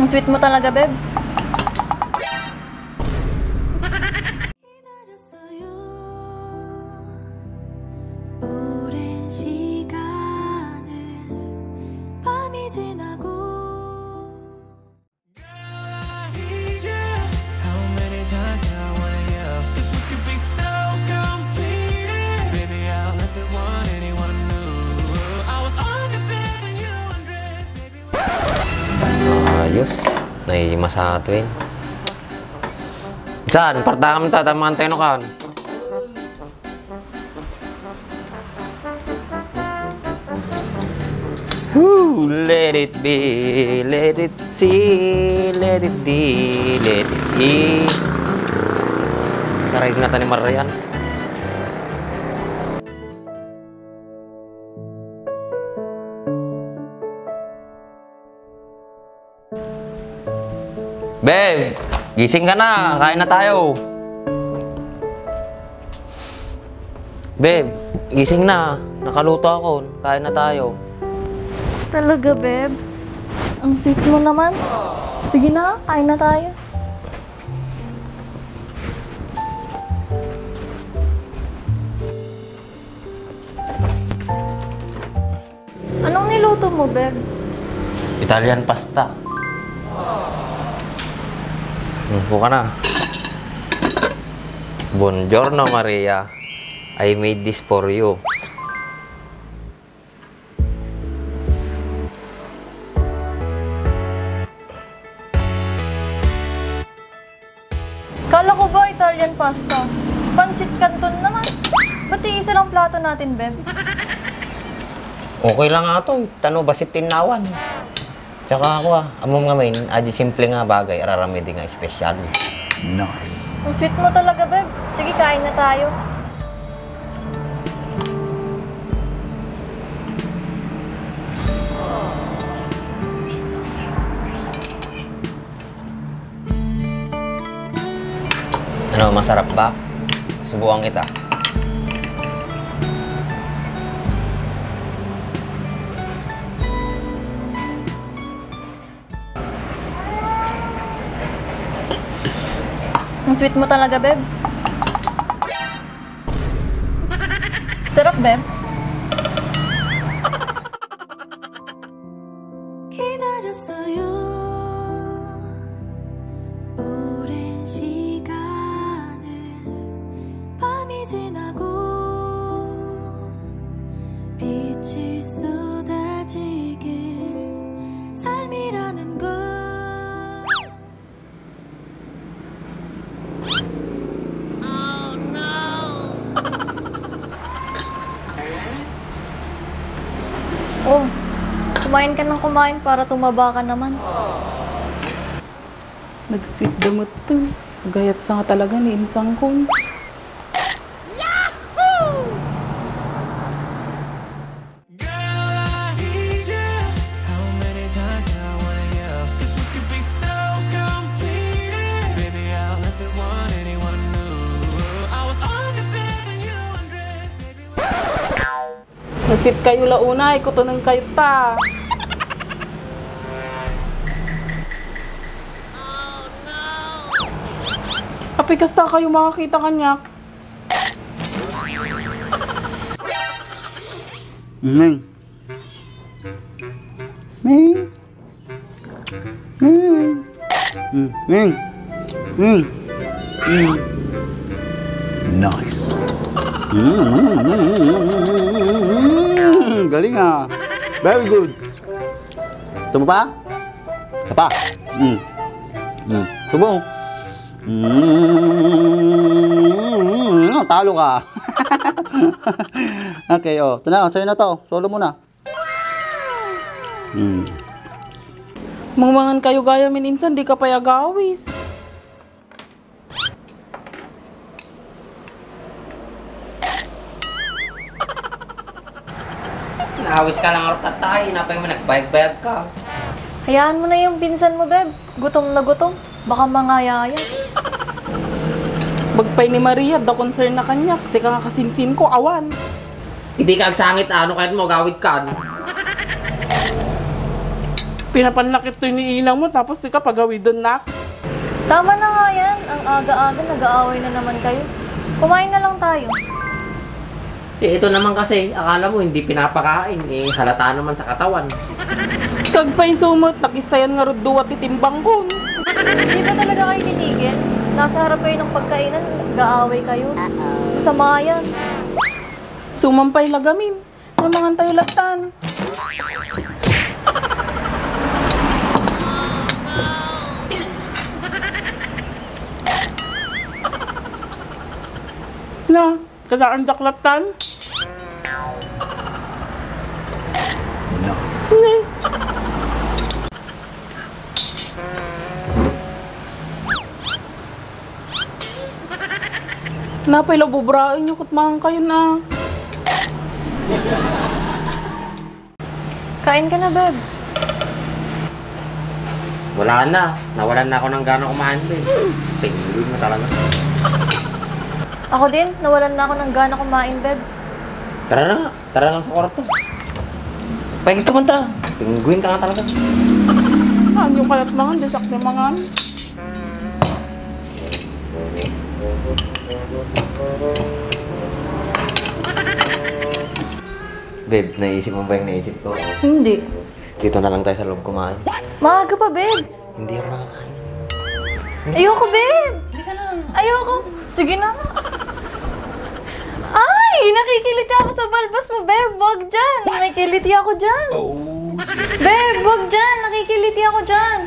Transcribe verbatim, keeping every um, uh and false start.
Ang sweet mo talaga, Beb. Ayos. Naimas ato yun. Saan? Partakan ta, tamaan tayo no kan. Woo! Let it be, let it see, let it be, let it be. Karayag na ta ni Marian. Beb, gising ka na. Kain na tayo. Beb, gising na. Nakaluto ako. Kain na tayo. Talaga, Beb? Ang sweet mo naman. Sige na, kain na tayo. Anong niluto mo, Beb? Italian pasta. Hmm, buka na. Buongiorno, Maria. I made this for you. Kala ko ba Italian pasta? Pancit Canton naman. Ba't iisa lang plato natin, Beb? Okay lang ato, tano basit tinnawan. Tsaka ako, ah, amom nga main, adi simple nga bagay, araramid nga espesyal. Nice. Ang sweet mo talaga, Beb. Sige, kain na tayo. Ano, masarap ba? Subukan kita. Ang sweet mo talaga, Beb. Sarap, Beb. 기다렸어요. 오랜 시간을 밤이 지나고 빛이 쏟아지게 삶이라는 걸 Oh, kumain ka ng kumain para tumaba ka naman. Nag-sweet damot to. Gayat sa nga talaga ni insang kun. Nasweet kayo la unay, kutonen kayo ta. Apay kasta kayo makakita kaniak. Ming. Ming. Mm. Mm. Mm. Mm. Nice. Mm, mm, mm, mm, mm, mm, mm. Galing, ah. Very good. Gusto mo pa? Isa pa. Mm. Mm. Gusto mo? Mm. Talo ka. Okay, oh. Ito na, sa'yo na to. Solo mo na. Hmm. Mangmangan kayo gayam insan, di ka pay agawis. Naawis ka lang, Artatay. Napay mo, nagbayag-bayag ka. Hayaan mo na yung pinsan mo, Beb. Gutom na gutom. Baka mangayaya. Bagpay ni Maria, da concern na kaniak. Sika nga kasinsin ko, awan. Idi ka agsangit, ano kayat mo, agawid kan? Pinapannakit toy ni inang mo, tapos sika pagawidennak. Tama na nga yan. Ang aga-aga, nag-aaway na naman kayo. Kumain na lang tayo. Eh, ito naman kasi, akala mo hindi pinapakain, eh, halata naman sa katawan. Kagpainsumat, nakisayan nga rudduwa ti timbangkon. Hindi ba talaga kayo titigil? Nasa harap kayo ng pagkainan, nag-aaway kayo. Masama yan. Sumampay lagamin. Namangan tayo latan. Na, kasaan daklatan? Ne. Napay la bubraen niyo ket mangan kayo na. Kain ka na, Beb. Wala na. Nawalan na ako ng gana kumain, Beb. Penguin mo talaga. Ako din, nawalan na ako ng gana kumain, Beb. Tara na nga. Tara lang sa kwarto. Pwede tumanta. Penguin ka nga talaga. Ano kaya't mangan, disak ni mangan? Beb, naisip mo ba yung naisip ko? Hindi. Dito na lang tayo sa loob kumain. Maaga pa, Beb. Hindi ako nakakain. Ayoko, Beb. Hindi ka na. Ayoko. Sige na. Ay, nakikiliti ako sa balbas mo, Beb. Wag dyan. May kiliti ako dyan. Oh, yeah. Beb, wag dyan. Nakikiliti ako dyan.